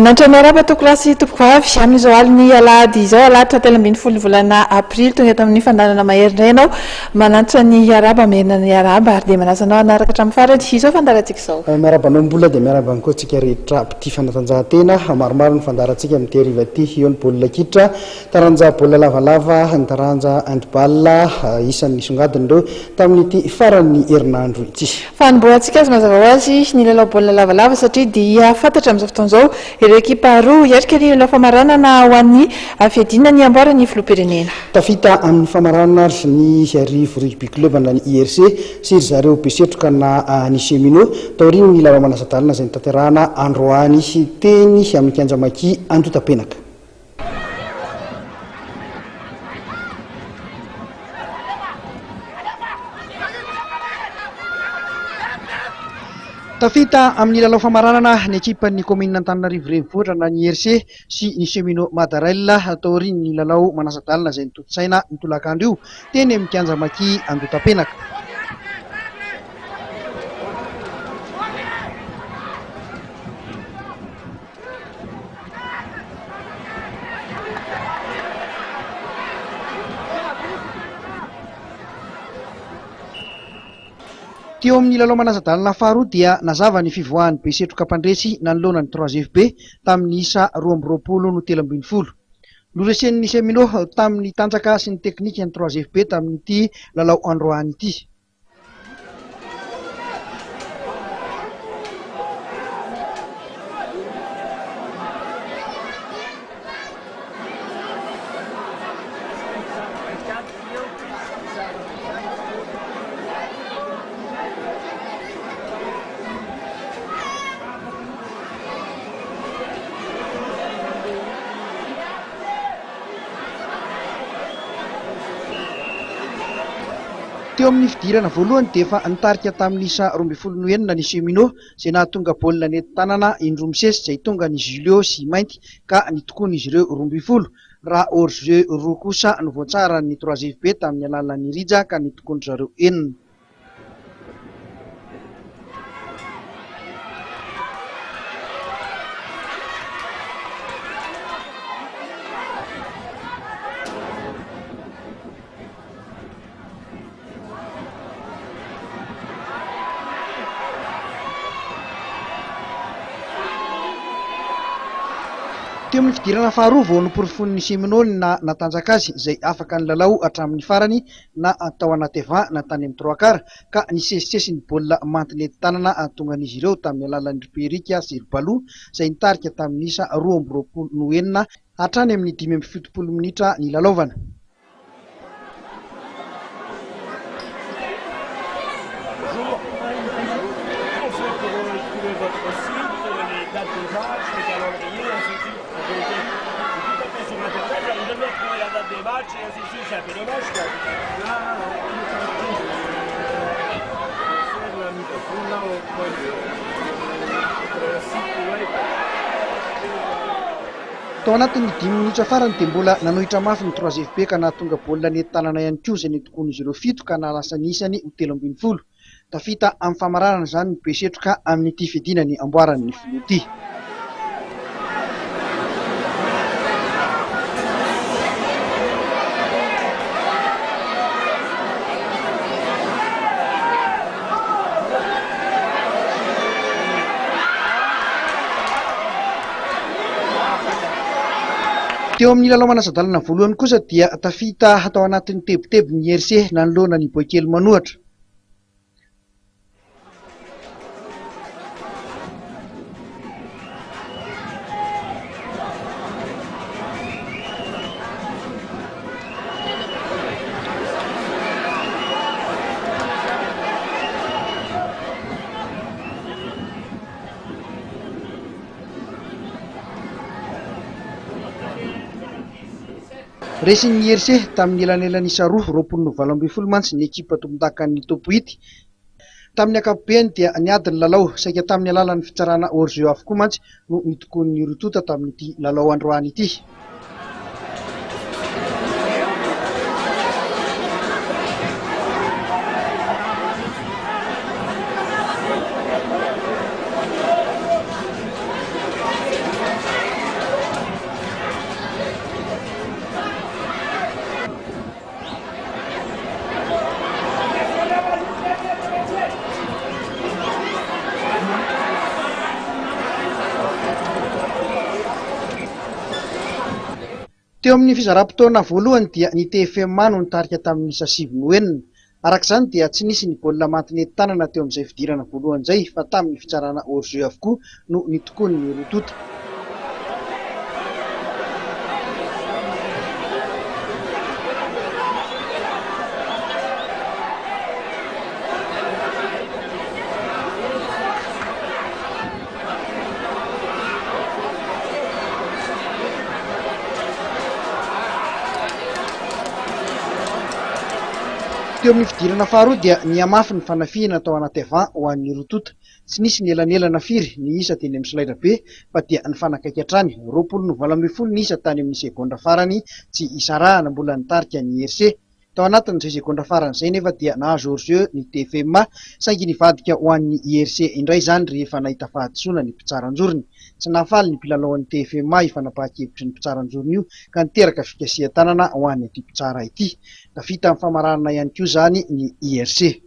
Manantra miarahaba tompokolahy sy tompokovavy amin'izao alin'ny alahady izao, alahatra 13 ny volana aprily, tonga eto amin'ny fandaharana mahery indray ianao. Manantitra ny hiarahaba, merina ny hiarahaba ary dia manasa anao hanaraka hatramin'ny farany izao fandaharantsika izao. Miarahaba anao Mbola dia miarahaba ihany koa antsika rehetra mpitia fanatanjahantena. Maromaro ny fandaharantsika amin'ity hariva ity. Eo ny baolina kitra, taranja baolina lavalava, ny taranja handball, isan'ny nisongadina ireo tamin'ity faran'ny herinandro ity. Fanombohantsika azy mazava ho azy ny lalao baolina lavalava satria dia fantatra amin'izao fotoana izao ireo ekipa roa hiatrika ny lalao famaranana ho an'ny fiadiana ny amboaran'ny filoham-pirenena. Tafita amin'ny famaranana ary ny Iarivo Rugby Club na ny IRC sy ry zareo Besetroka na ny Cheminots taorian'ny lalao manasa-dalana izay notanterahana androany teny amin'ny kianja Maki Andotapenaka. Tafita amin'ny lalao famaranana ny ekipan'ny kaominina Antananarivo Renivohitra na ny IRC sy ny Cheminots Madarel taorian'ny lalao manasa-dalana izay notontosaina ny tolakandro io teny amin'ny kianja Maki Andotapenaka. Teo amin'ny lalao manasa-dalana faharoa dia nazava ny fivoahan'ny Besetroka mpandresy nanoloana ny Trois FB tamin'ny isa 22 no 13. Noresen'ny Cheminots tamin'ny tanjaka sy ny teknika ny Trois FB tamin'ity lalao androany ity. Teo amin'ny fidirana voalohany dia efa nitarika tamin'ny isa 12 no enina ny Cheminots izay nahatonga baolina nentin-tanana indroa misesy izay tonga ny Julio sy Mainty ka nitokoan'izy ireo 12 raha hors jeu roa kosa no voatsaran'ny Trois FB tamin'ny alalan'ny Rija ka nitokoan-dry zareo enina. Teo amin'ny fidirana faharoa vao noporofoin'ny Cheminots ny natanjaka azy izay afaka nilalao hatramin'ny farany na tao anaty avant na tany amin'ny trois quarts ka nisesisesy ny baolina manty nentin-tanana tongan'izy ireo tamin'ny alalan'i ry Perika sy ry Balou izay nitarika tamin'ny isa 22 no enina hatrany amin'ny 75 minitra nilalaovana. Tao anatin'ny dimy minitra farany dia mbola nanohitra mafy ny Trois FB ka nahatonga baolina nentin-tanana ihany koa izay nitokoan'izy ireo fito ka nahalasa ny isany ho 13. Tafita amin'ny famaranana izany ny Besetroka amin'ity fiadiana ny amboaran'ny filoha ity. Teo amin'ny lalao manasa-dalana voalohany kosa dia tafita tao anatin'ny tebiteby ny IRC nanoloana ny Boaikely manohatra. Resin'ny IRC tamin'ny elanelan'isa roa, 20 no 18 mantsy ny ekipa tompondakan'ny Top Huit. Tamin'ny ankapobeny dia niady ny lalao, saika tamin'ny alalan'ny fitsarana hors jeu avokoa mantsy no nitokoan'ny roa tonta tamin'ity lalao androany ity. Teo amin'ny fizaram-potoana voalohany dia ny TFMA no nitarika tamin'ny isa 9 no 6. Araka izany dia tsy nisy ny baolina maty nety tanana teo amin'izay fidirana voalohany izay fa tamin'ny fitsarana hors jeu avokoa no nitokoan'ny roa tonta. Teo amin'ny fidirana faharoa dia nihamafy ny fanafihana tao anaty avant ho an'ny roa tonta. Tsy nisy ny elanelana firy ny isa teny amin'ny solaitrabe fa dia nifanakaiky hatrany, 20 no 18 ny isa tany amin'ny segondra farany tsy hisarahana mbola nitarika ny IRC. Tao anatin'izay segondra farany izay nefa dia nahazo hors-jeu ny TFMA saingy nivadika ho an'ny IRC indray izany rehefa nahita fahadisoana ny mpitsara an-jorony. Tsy nahafaly ny mpilalaon'ny TFMA io fanapahan-kevitry ny mpitsara an-jorony io ka niteraka fikasihan-tanana ho an'ity mpitsara ity. Tafita amin'ny famaranana ihany koa izany ny IRC.